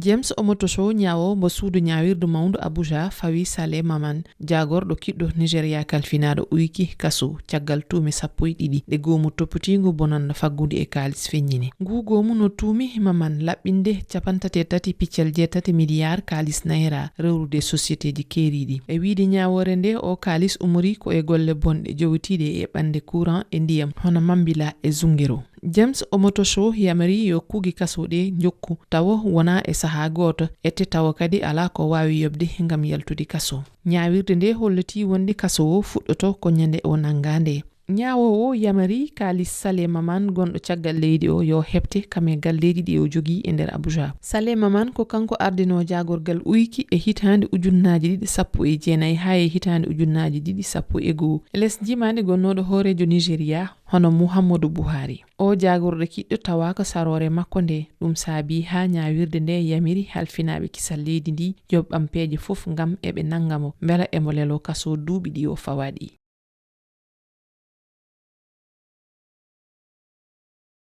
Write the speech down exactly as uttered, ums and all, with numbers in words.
James Omotosho, ñaawo mbo suudu ñaawirdu mawndu Abuja, fawi Sale Maman, jaagorɗo kiɗɗo Nigeria kalfinaaɗo uyki kaso caggal tuume sappo e ɗiɗi ɗe goomu toppitiingu bonannda faggudu e kaalis feññini. Ngu goomu no tuumi Maman laɓɓinde capanɗe tati e tati piccal jeetati miliyaar kaalis naira rewrude sosiyeteeji keeriiɗi. E wiyde ñaawoore nde, o kaalis umori ko e golle bonɗe jowitiiɗe e ɓannde courant e ndiyam, hono Mambila e Zungeru. James Omotosho yamiri yo kuugi kaso ɗe njokku, tawo wonaa e sahaa gooto, ete tawo kadi alaa ko waawi yoɓde ngam yaltude kaso. Ñaawirde nde hollitii wonde kaso o fuɗɗoto ko ñande o nanngaa nde. Ñaawoowo yamiri kaalis Sale Maman gonɗo caggal leydi o yo heɓte kam e galleeji ɗi o jogii e nder Abuja. Sale Maman ko kanko ardinoo jaagorgal uyki e hitaande ujunnaaji ɗiɗi sappo e jeenayi haa e hitaande ujunnaaji ɗiɗi sappo e goo. E les njiimaandi gonnooɗo hooreejo Nigeria, hono Muhammadu Buhari. O jaagorɗo kiɗɗo tawaaka saroore makko nde, ɗum saabii haa ñaawirde nde yamiri halfinaaɓe kisal leydi ndi yoɓam peeje fof ngam eɓe nannga mo, mbela emo leloo kaso duuɓi ɗi o fawaa ɗi.